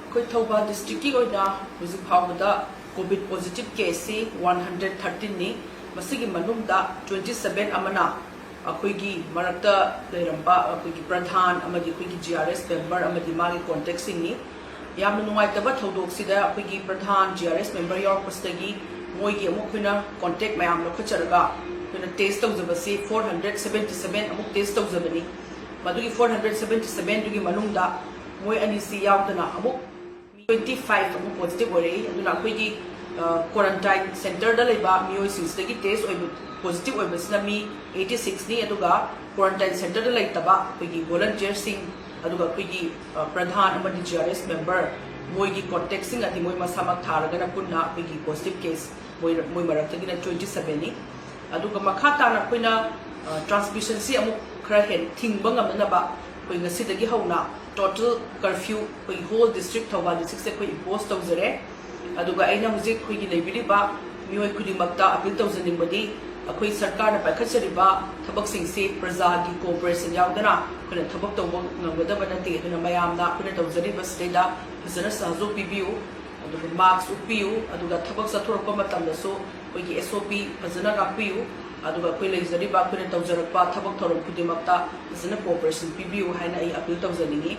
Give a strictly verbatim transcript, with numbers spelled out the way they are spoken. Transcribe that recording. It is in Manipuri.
ꯑꯩꯈꯣꯏ ꯊꯧꯕꯥꯜ ꯗꯤꯁꯇ꯭ꯔꯤꯛꯀꯤ ꯑꯣꯏꯅ ꯍꯧꯖꯤꯛ ꯐꯥꯎꯕꯗ ꯀꯣꯚꯤꯗ ꯄꯣꯖꯤꯇꯤꯚ ꯀꯦꯁꯁꯤ ꯋꯥꯟ ꯍꯟꯗ꯭ꯔꯦꯗ ꯊꯥꯔꯇꯤꯟꯅꯤ꯫ ꯃꯁꯤꯒꯤ ꯃꯅꯨꯡꯗ ꯇ꯭ꯋꯦꯟꯇꯤ ꯁꯕꯦꯟ ꯑꯃꯅ ꯑꯩꯈꯣꯏꯒꯤ ꯃꯔꯛꯇ ꯂꯩꯔꯝꯕ ꯑꯩꯈꯣꯏꯒꯤ ꯄ꯭ꯔꯙꯥꯟ ꯑꯃꯗꯤ ꯑꯩꯈꯣꯏꯒꯤ ꯖꯤ ꯑꯥꯔ ꯑꯦꯁ ꯃꯦꯝꯕꯔ ꯑꯃꯗꯤ ꯃꯥꯒꯤ ꯀꯣꯟꯇꯦꯛꯁꯤꯡꯅꯤ꯫ ꯌꯥꯝꯅ ꯅꯨꯡꯉꯥꯏꯇꯕ ꯊꯧꯗꯣꯛꯁꯤꯗ ꯑꯩꯈꯣꯏꯒꯤ ꯄ꯭ꯔꯙꯥꯟ ꯖꯤ ꯑꯥꯔ ꯑꯦꯁ ꯃꯦꯝꯕꯔ ꯌꯥꯎꯔꯛꯄꯁꯤꯗꯒꯤ ꯃꯣꯏꯒꯤ ꯑꯃꯨꯛ ꯑꯩꯈꯣꯏꯅ ꯀꯣꯟꯇꯦꯛ ꯃꯌꯥꯝ ꯂꯧꯈꯠꯆꯔꯒ ꯑꯩꯈꯣꯏꯅ ꯇꯦꯁ ꯇꯧꯖꯕꯁꯤ ꯐꯣꯔ ꯍꯟꯗ꯭ꯔꯦꯗ ꯁꯕꯦꯟꯇꯤ ꯁꯕꯦꯟ ꯑꯃꯨꯛ ꯇꯦꯁ ꯇꯧꯖꯕꯅꯤ꯫ ꯃꯗꯨꯒꯤ ꯐꯣꯔ ꯍꯟꯗ꯭ꯔꯦꯗ ꯁꯕꯦꯟꯇꯤ ꯁꯕꯦꯟꯗꯨꯒꯤ ꯃꯅꯨꯡꯗ ꯃꯣꯏ ꯑꯅꯤꯁꯤ ꯌꯥꯎꯗꯅ ꯑꯃꯨꯛ ꯇ꯭ꯋꯦꯟꯇꯤ ꯐꯥꯏꯚ ꯑꯃꯨꯛ ꯄꯣꯖꯤꯇꯤꯚ ꯑꯣꯏꯔꯛꯏ꯫ ꯑꯗꯨꯅ ꯑꯩꯈꯣꯏꯒꯤ ꯀ꯭ꯋꯥꯔꯟꯇꯥꯏꯟ ꯁꯦꯟꯇꯔꯗ ꯂꯩꯕ ꯃꯤꯑꯣꯏꯁꯤꯡꯁꯤꯗꯒꯤ ꯇꯦꯁ ꯑꯣꯏꯕ ꯄꯣꯖꯤꯇꯤꯚ ꯑꯣꯏꯕꯁꯤꯅ ꯃꯤ ꯑꯩꯠꯇꯤ ꯁꯤꯛꯁꯅꯤ꯫ ꯑꯗꯨꯒ ꯀ꯭ꯋꯥꯔꯟꯇꯥꯏꯟ ꯁꯦꯟꯇꯔꯗ ꯂꯩꯇꯕ ꯑꯩꯈꯣꯏꯒꯤ ꯚꯣꯂꯟꯇꯤꯌꯔꯁꯤꯡ, ꯑꯗꯨꯒ ꯑꯩꯈꯣꯏꯒꯤ ꯄ꯭ꯔꯙꯥꯟ ꯑꯃꯗꯤ ꯖꯤ ꯑꯥꯔ ꯑꯦꯁ ꯃꯦꯝꯕꯔ, ꯃꯣꯏꯒꯤ ꯀꯣꯟꯇꯦꯛꯁꯤꯡ ꯑꯗꯤ ꯃꯣꯏ ꯃꯁꯥꯃꯛ ꯊꯥꯔꯒꯅ ꯄꯨꯟꯅ ꯑꯩꯈꯣꯏꯒꯤ ꯄꯣꯖꯤꯇꯤꯚ ꯀꯦꯁ ꯃꯣꯏ ꯃꯣꯏ ꯃꯔꯛꯇꯒꯤꯅ ꯇ꯭ꯋꯦꯟꯇꯤ ꯁꯕꯦꯟꯅꯤ꯫ ꯑꯗꯨꯒ ꯃꯈꯥ ꯇꯥꯅ ꯑꯩꯈꯣꯏꯅ ꯇ꯭ꯔꯥꯟꯁꯃꯤꯁꯟꯁꯤ ꯑꯃꯨꯛ ꯈꯔ ꯍꯦꯟꯅ ꯊꯤꯡꯕ ꯉꯝꯅꯅꯕ ꯑꯩꯈꯣꯏ ꯉꯁꯤꯗꯒꯤ ꯍꯧꯅ ꯇꯣꯇꯦꯜ ꯀꯔꯐ꯭ꯌꯨ ꯑꯩꯈꯣꯏ ꯍꯣꯜ ꯗꯤꯁꯇ꯭ꯔꯤꯛ ꯊꯧꯕꯥꯜ ꯗꯤꯁꯇ꯭ꯔꯤꯛꯁꯦ ꯑꯩꯈꯣꯏ ꯏꯝꯄꯣꯁ ꯇꯧꯖꯔꯦ꯫ ꯑꯗꯨꯒ ꯑꯩꯅ ꯍꯧꯖꯤꯛ ꯑꯩꯈꯣꯏꯒꯤ ꯂꯩꯕꯤꯔꯤꯕ ꯃꯤꯑꯣꯏ ꯈꯨꯗꯤꯡꯃꯛꯇ ꯑꯄꯤꯜ ꯇꯧꯖꯅꯤꯡꯕꯗꯤ ꯑꯩꯈꯣꯏ ꯁꯔꯀꯥꯔꯅ ꯄꯥꯏꯈꯠꯆꯔꯤꯕ ꯊꯕꯛꯁꯤꯡꯁꯤ ꯄ꯭ꯔꯖꯥꯒꯤ ꯀꯣꯑꯣꯄꯔꯦꯁꯟ ꯌꯥꯎꯗꯅ ꯑꯩꯈꯣꯏꯅ ꯊꯕꯛ ꯇꯧꯕ ꯉꯝꯒꯗꯕ ꯅꯠꯇꯦ꯫ ꯑꯗꯨꯅ ꯃꯌꯥꯝꯅ ꯑꯩꯈꯣꯏꯅ ꯇꯧꯖꯔꯤꯕꯁꯤꯗꯩꯗ ꯐꯖꯅ ꯁꯍꯖꯣꯛ ꯄꯤꯕꯤꯌꯨ꯫ ꯑꯗꯨꯒ ꯃꯥꯛꯁ ꯎꯞꯄꯤꯌꯨ꯫ ꯑꯗꯨꯒ ꯊꯕꯛ ꯆꯠꯊꯣꯔꯛꯄ ꯃꯇꯝꯗꯁꯨ ꯑꯩꯈꯣꯏꯒꯤ ꯑꯦꯁ ꯑꯣ ꯄꯤ ꯐꯖꯅ ꯉꯥꯛꯄꯤꯌꯨ꯫ ꯑꯗꯨꯒ ꯑꯩꯈꯣꯏ ꯂꯩꯖꯔꯤꯕ ꯑꯩꯈꯣꯏꯅ ꯇꯧꯖꯔꯛꯄ ꯊꯕꯛ ꯊꯧꯔꯝ ꯈꯨꯗꯤꯡꯃꯛꯇ ꯐꯖꯅ ꯀꯣꯑꯣꯄꯔꯦꯁꯟ ꯄꯤꯕꯤꯌꯨ ꯍꯥꯏꯅ ꯑꯩ ꯑꯄꯤꯜ ꯇꯧꯖꯅꯤꯡꯏ꯫